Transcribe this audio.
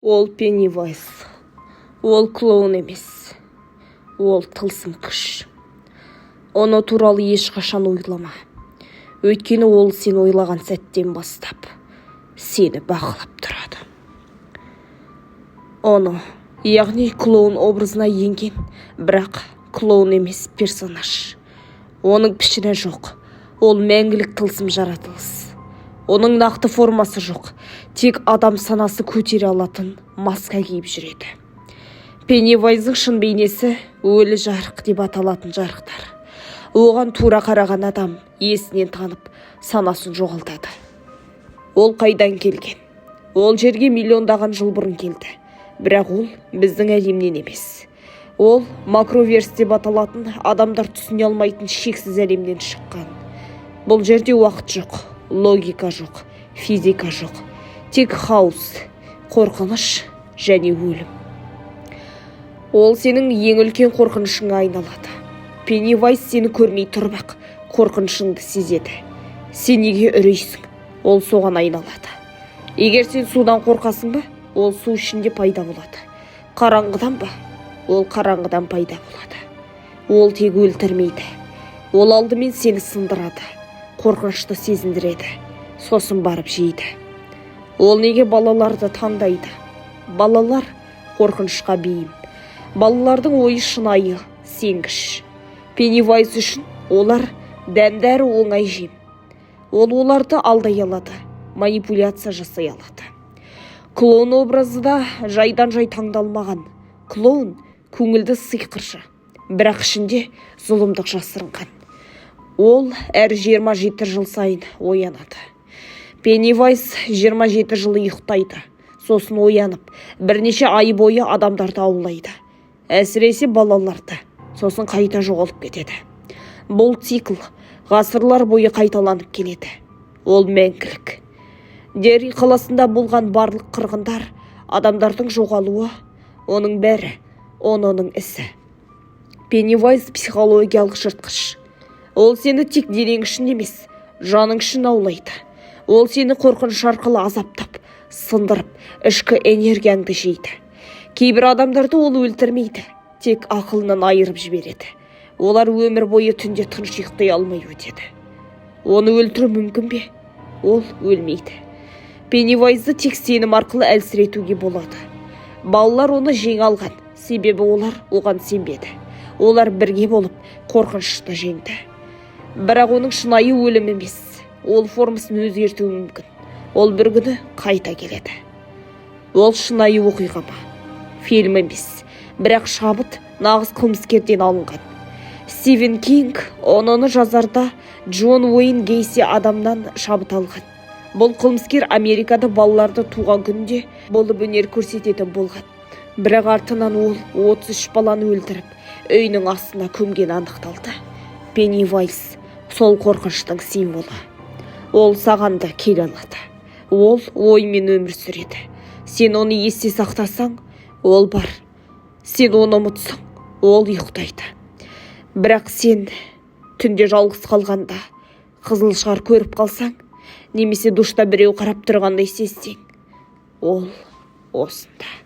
Ол Пеннивайз. Ол клоун емес, ол тылсым күш. Оны туралы ешқашан ойлама, өйткені ол сен ойлаған сәттен бастап сені бақылап тұрады. Оны, яғни клоун образына енген, бірақ клоун емес персонаж. Оның пішіні жоқ, ол мәңгілік тылсым жаратылыс. Оның нақты формасы жоқ, тек адам санасы көтере алатын маска киіп жүреді. Пеннивайздың шын бейнесі – өлі жарық деп аталатын жарықтар. Оған тура қараған адам есінен танып, санасын жоғалтады. Ол қайдан келген? Ол жерге миллиондаған жыл бұрын келді, бірақ ол біздің әлемнен емес. Ол макроверс деп аталатын, адамдар түсіне алмайтын шексіз әлемнен шыққан. Бұл жерде уақыт жоқ, логика жоқ, физика жоқ, тек хаос, қорқыныш және өлім. Ол сенің ең үлкен қорқынышыңа айналады. Пеннивайз сені көрмей тұрып ақ қорқынышыңды сезеді. Сен неге үрейсің, ол соған айналады. Егер сен судан қорқасың ба, ол су ішінде пайда болады. Қараңғыдан ба, ол қараңғыдан пайда болады. Ол тек өлтірмейді, ол алдымен сені сындырады, қорқынышты сезіндіреді, сосын барып жейді. Ол неге балаларды таңдайды? Балалар қорқынышқа бейім, балалардың ойы шынайы, сенгіш. Пеннивайз үшін олар дәмді әрі оңай жем. Ол оларды алдай алады, манипуляция жасай алады. Клоун образы да жайдан жай таңдалмаған. Клоун – көңілді сиқыршы, бірақ ішінде зұлымдық жасырынған. Ол әр 27 жыл сайын оянады. Пеннивайз 27 жыл ұйықтайды, сосын оянып, бірнеше ай бойы адамдарды аулайды, әсіресе балаларды, сосын қайта жоғалып кетеді. Бұл цикл ғасырлар бойы қайталанып келеді. Ол мәңгілік. Дерри қаласында болған барлық қырғындар, адамдардың жоғалуы, оның бәрі Ононың ісі. Пеннивайз – психологиялық жыртқыш. Ол сені тек денең үшін емес, жаның үшін аулайды. Ол сені қорқыныш арқылы азаптап, сындырып, ішкі энергияңды жейді. Кейбір адамдарды ол өлтірмейді, тек ақылынан айырып жібереді. Олар өмір бойы түнде тыныш ұйықтай алмай өтеді. Оны өлтіру мүмкін бе? Ол өлмейді. Пеннивайзды тек сенім арқылы әлсіретуге болады. Балалар оны жеңе алған, себебі олар оған сенбеді. Олар бірге болып қорқынышты жеңді. Бірақ оның шынайы өлім емес, ол формасын өзгертуі мүмкін. Ол бір күні қайта келеді. Ол шынайы оқиға ма? Фильм емес, бірақ шабыт нағыз қылмыскерден алынған. Стивен Кинг Ононы жазарда Джон Уэйн Гейси адамнан шабыт алған. Бұл қылмыскер Америкада балаларды туған күнінде болып өнер көрсететін болған, бірақ артынан ол 33 баланы өлтіріп, үйінің астына көмгені анықталды. Пеннивайз сол қорқыныштың символы. Ол саған да келе алады. Ол оймен өмір сүреді. Сен оны есте сақтасаң, ол бар. Сен оны ұмытсаң, ол ұйықтайды. Бірақ сен түнде жалғыз қалғанда қызыл шар көріп қалсаң немесе душта біреу қарап тұрғандай сезсең, ол осында.